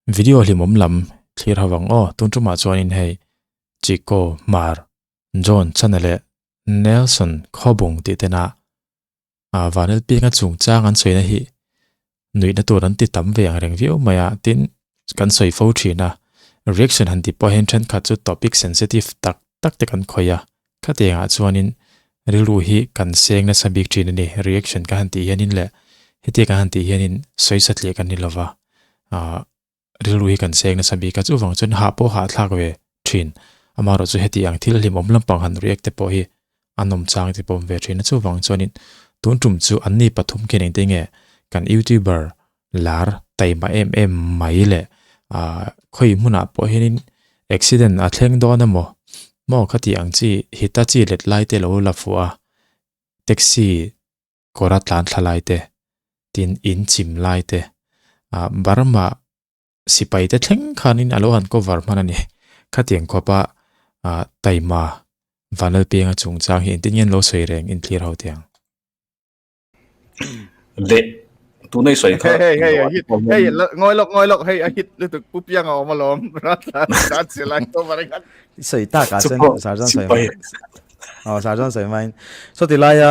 Video hlimawm lam thlir ho ang aw. Tun tumah chuanin hei Chico Hmar, John Chana leh Nelson Khawbung tih tena a Vanel Pianga chungchang an sawina hi nuihna tur an ti tam ve ang reng viau mai a, tin kan sawi fo thin a, reaction han ti pawh hian thenkhat chu topic sensitive tak tak te kan khawih a, khatiangah chuanin rilru hi kan seng nasa bik thin a ni, reaction ka han tih hianin leh hetia kan han tih hianin sawi satliah kan ni lova, ah rilru hi kan seng nasa bik a, chuvang chuan hah pawh hahthlak ve thin, amaherawh chu heti ang thil hlimawm lampang han react te pawh hi a nawm chang te pawh awm ve thin a, chuvang chuanin tun tum chu anni pathum khian engte nge kan youtuber lar taima em em mai leh ah khawi hmunah pawh hianin accident a thleng dawn emaw maw khati ang chi hitachi let lai te lo la fuh a taxi kawra tlan thla lai te tin in chim lai te ah Burma sipai te thleng khanin a lo han cover hman a ni khatiang khawpa ah taima Vanlalpianga chungchang hi engtin nge an lo sawi reng inthlir ho teh ang. Le tunai sawi kha Hei hei a hit hei ngoi lok ngoi lok hei a hit lutuk pu piang a awm alawm ratla tan silai to varengan Sawi tak ah chuan Sarzan sawi mai. Oh Sarzan sawi mai. So ti laia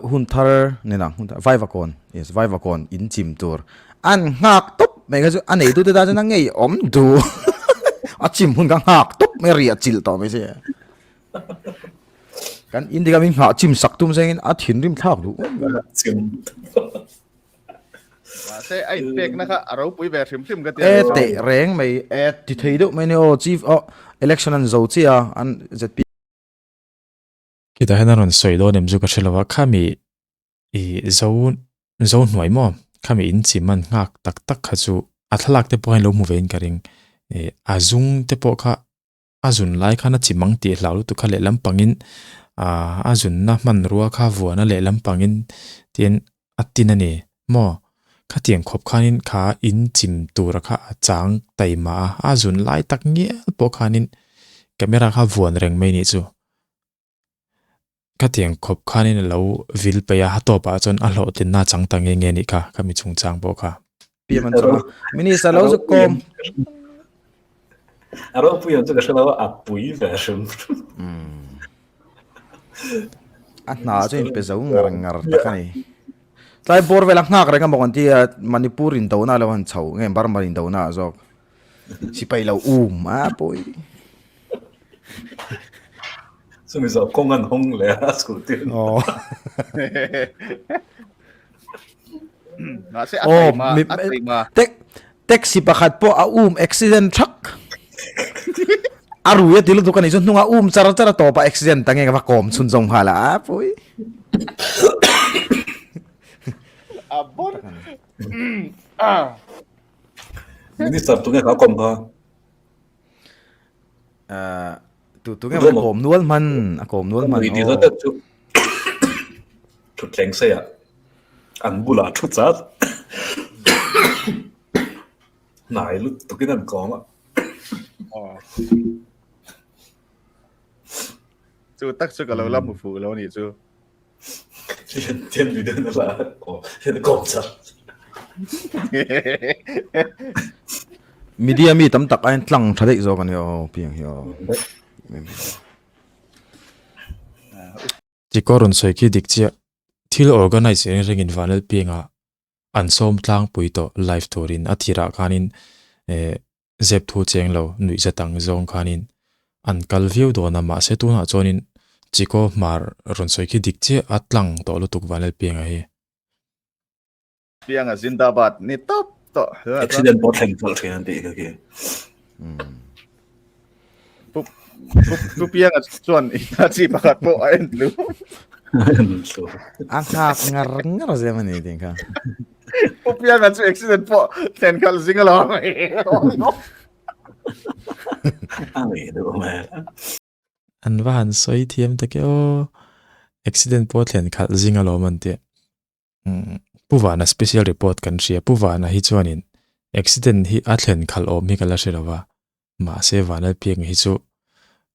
hun thar ni nang hun thar Vaivakawn yes Vaivakawn in chim tur an nghak tawp mai kha chu a neitu te tan chuan a ngei awm duh a chim hun kha nghak tawp mai a riah chilh tawh mai se. Kan in dikah min nghah chim sak tum zengin a thinrim thlak duh ngawt mai. Chim. Mahse a inpekna kha a ropui ve hrim hrim ka ti. E teh reng mai e ti thei deuh mai ni aw chief oh election an zo chiah a an ZP Khitah hian a rawn sawi dawn em chu ka hre lo a, khami i zo zo hnuai maw khami in chim an nghak tak tak kha chu a thlalak te pawh hian lo hmu ve in ka ring e a zung te pawh kha A zun lai khan a chi mang tih hlau lutuk kha lehlam pangin aaa a zunna hmanrua kha vuana lehlam pangin tiin a tin a ni maw? Khatiang khawp khanin kha in chim tura kha a chang taima a, a zun lai tak ngial pawh khanin camera kha vuan reng mai nih chu. Khatiang khawp khanin a lo vil peih a, a tawpah chuan a hlawhtlinna a chang ta nge nge nih kha, khami chungchang pawh kha. Piam an chawh a, Minister lo chu kawm. A ropui ang chu ka hre lo a, a pui ve hrim hrim. A hna chu inpe zo ngar ngar tak a ni. Tlai bawr vel a nghak reng a maw kan ti a, Manipur indona lo han chho nge Burma indona ah zawk. Sipai lo um a pawi. Chumi zawh kawng an hawng leh a school tir. Oh. Mahse a taima, a taima. Tek taxi pakhat pawh a um accident thak. A rui a ti lutuk a ni chu hnunga um char char a tawp a accident ta nge ka va kawm chhun zawng nghal a pawi. A bon. Ah. Minister tunge kha kawm kha? Tu tunge a kawm nual hman a kawm nual hman Ti zat chu thutthleng sei ah an bulah thu chat hnai lutukin an kawm a. Chu tak chu ka lo la hmu fuh lo nih chu. Tian video na la hian kawm char. Media mi tam tak aiin tlang tha daih zawk a ni aw piang hi aw. Chikaw rawn sawi khi dik chiah thil organize reng rengin Vanlal piangah an sawm tlangpui tawh live turin a thirah khanin eh zep thu cheng lo nuih zat ang zawng khanin an kal viau dawn a mahse tunah chuanin Chikaw hmar rawn sawi khi dik chiah a tlang tawh lutuk Vanlal pianga hi. Pianga Zindabad ni tawp tawh. Accident pawh thleng chawlh thin an tih kha khi. Pu Pu Pianga chuan Hitachi pakhat pawh a en tlu. A nghak ngar ngar zem a ni tih kha. Pu Pianga chu accident pawh thlen khalh zing alawm. A ngei deuh hmel. An va han sawi thiam tak e aw. Accident pawh thlen khalh zing alawm an tih. Pu Vana special report kan hria. Pu Vana hi chuanin accident hi a thlen khalh awm hi ka la hre lo va. Mahse Vanal Pianga hi chu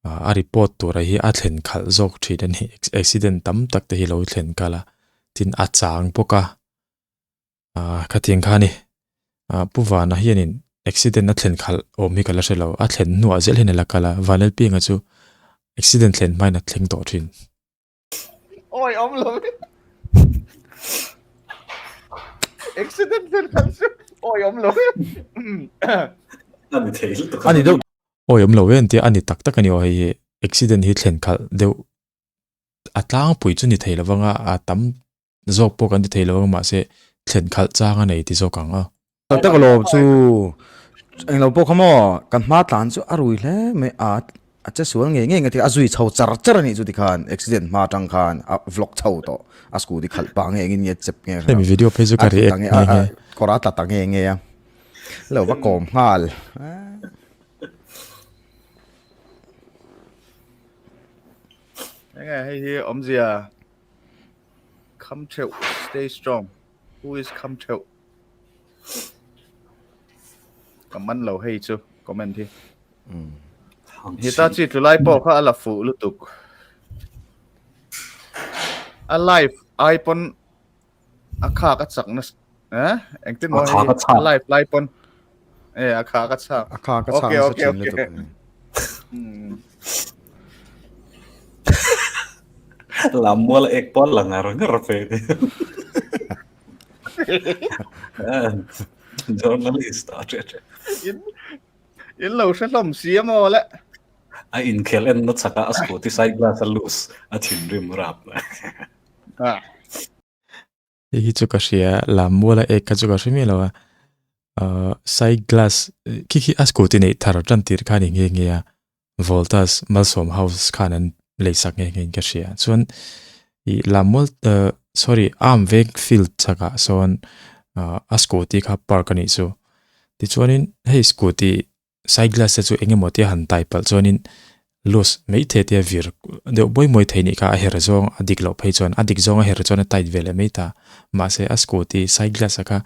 a report tura hi a thlen khalh zawk thin a ni. Accident tam tak te hi lo thlen khalh a, tin a chang bawk a. Khatiang kha a ni. Pu Vana hianin. Accident a thlen khalh awm hi ka la hre lo, a thlen hnuah zel hian a la kal a, Vanlalpianga chu accident thlen hmain a thleng tawh thin. Awi awm lo e. Accident thlen khalh chu awi awm lo e. A ni thei lutuk. A ni deuh. Awi awm lo e an tia, a ni tak tak a ni aw hei hi accident hi thlen khalh deuh a tlangpui chu ni thei lo vang a, a tam zawk pawh kan ti thei lo ang mahse thlen khalh chang a nei ti zawk ang a. Tak tak alawm chu englo pawh kha maw kan hma tlan chu a rui hle mai a a che sual ngei ngei nge a zui chho char char a nih chu tikhan accident hma atang khan a vlog chho tawh a scooty khalh pah nge engin nge chep nge Hemi video phei chu ka react nghe nghe. Kawr a tla ta nge nge a lo va kawm nghal. Enge hei hi awmzia Kham theuh stay strong who is kham theuh ka man lo hei chu comment hi Hitachi tlulai pawh kha a la fuh lutuk a live ai pawn a khak a chak na eh engtin maw hei a live lai pawn eh a khak a chak a khak a chak okay okay okay Lammual ek pawh la ngar ngar pe ni. Journalist a che che. In in lo hre hlawm si a maw le. A inkhel en na chaka a scooty side glass a loose a thinrim rap. Ah. Hei hi chu ka hria, Lammuala ek kha chu ka hre miah lo a, ahh side glass khi khi a scooty neih thar tan tir kha a ni nghe nghe a, Voltas Malsawm House khan an lei sak nghe nghe in ka hria. Chuan ih Lammual ahh sorry Arm Veng field chhakah sawn ahh a scooty kha park a nih chu. Tichuanin hei scooty Side glass te chu eng emaw tia han tai palh chuanin loose mai thei tia vir deuh mawi mawi thei nih kha a her zawng a dik loh phei chuan a dik zawng a her chuan a tight ve leh mai ta. Mahse a scooty side glass a kha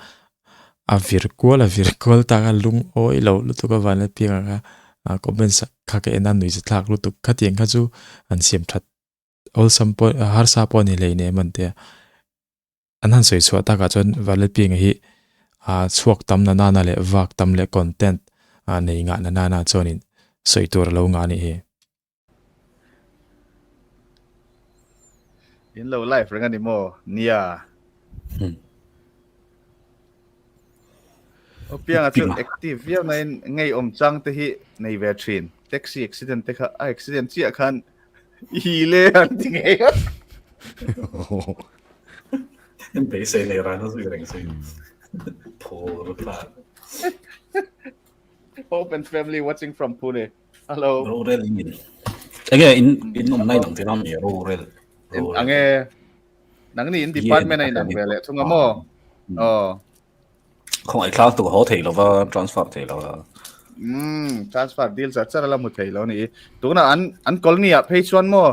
a vir kual a vir kual tak a lungawi loh lutuk a vanlai piangah kha a comment sak kha ka en a nuihza thlak lutuk khatiang kha chu an siam that awlsam pawh harsa pawh a ni hleinem an tia. An han sawi chhuah takah chuan Valetpinga hi a chhuak tam na nana leh vak tam leh content a nei ngah na nana chuanin sawi tur a lo ngah a nih hi. In lo live reng a ni maw? Nia. Aw Pianga chu active viau nain ngeiawm chang te hi nei ve thin. Taxi accident te kha a accident chiah khan I le an ti ngei a. Beisei nei ran a zui reng si. Phur ta. Hope and family watching from Pune. Hello. Rorel in in. Enge in in om nai nang te nam ni rorel. Ange nang ni in department ai nang ve le thunga mo. Oh. Không ai thlang tu ho thei lova transfer thei lova. Um transfer deal char char la mu thei lo ni. Tuna an an colony ah phei chuan mo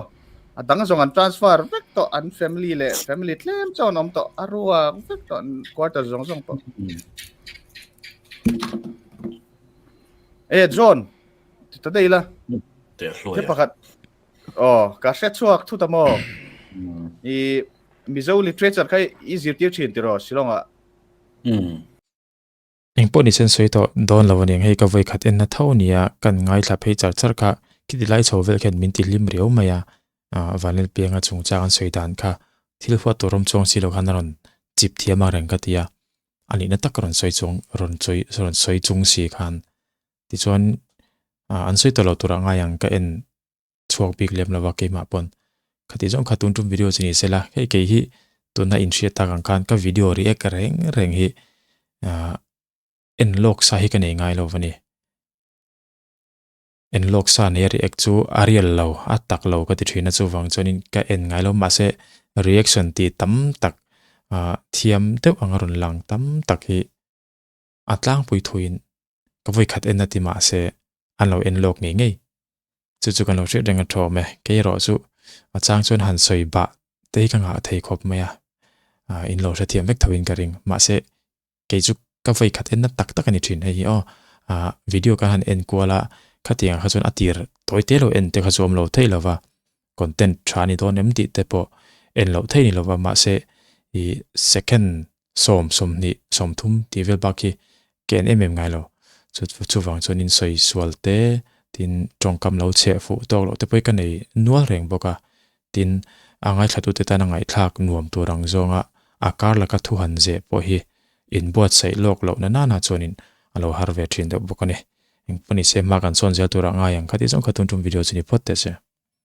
a dang zawng an transfer vek tawh an family leh family tlem chuan awm tawh a ruak vek tawh an quarter zawng zawng pawh. E John ti ta dei la. Te hluai. Te pakhat oh ka hre chhuak thu ta mo. I Mizo literature kha i zirtir thin tiraw Shillong ah? Umm. Eng pawh ni sen sawi tawh dawn lo aniang hei ka vawi khat enna tho nia kan ngaithla phei char char kha khiti lai chho vel khian min ti hlim riau mai a, ah Vanlalpianga chungchang an sawi dan kha thil huat tur awm chuang si lo khan a rawn chip thiam ang reng ka ti a, a nihna tak rawn sawi chuang rawn sawi rawn sawi chung si khan tichuan ah an sawi tawh lo turah ngai ang ka en chhuak bik lem lova keimah pawn khati zawng kha tun tum video chu ni sela hei kei hi tuna inhriat tak ang khan ka video react reng reng hi ah en lawk sa hi ka nei ngai lo a ni en lawk sa nei a react chu a real lo a tak lo ka ti thin a chuvang chuanin ka en ngai lo mahse reaction tih tam tak ah thiam deuh anga rawn lang tam tak hi a tlangpui thuin ka vawi khat en a ti mahse an lo en lawk ngei ngei. Chu chu kan lo hriat reng a thawm e. Kei erawh chu a chang chuan han sawi bah te hi ka nghah thei khawp mai a, ah in lo hrethiam vek tho in ka ring. Mahse kei chu ka vawi khat en na tak tak a ni thin hei hi aw. Ah video kan han en kual a, khatiang kha chuan a tir tawi te lo en te kha chu awm lo thei lo va, content tha a ni dawn em tih te pawh en loh thei ni lo va, mahse ih second 10, 20, 30 tih vel bak hi ka en em em ngai lo. Chu chuvang chuanin sawi sual te, tin tawngkam lo chheh fuh tawk loh te pawh hi ka nei nual reng bawk a. Tin, a ngaithlatute tana ngaihthlak nuam tur ang zawnga a kar laka thu han zeh pawh hi inbuatsaih lawk loh na nana chuanin a lo har ve thin deuh bawk a ni. Engpawh nise hma kan sawn zel turah ngai ang kha tih zawng kha tun tum video chu ni phawt teh se.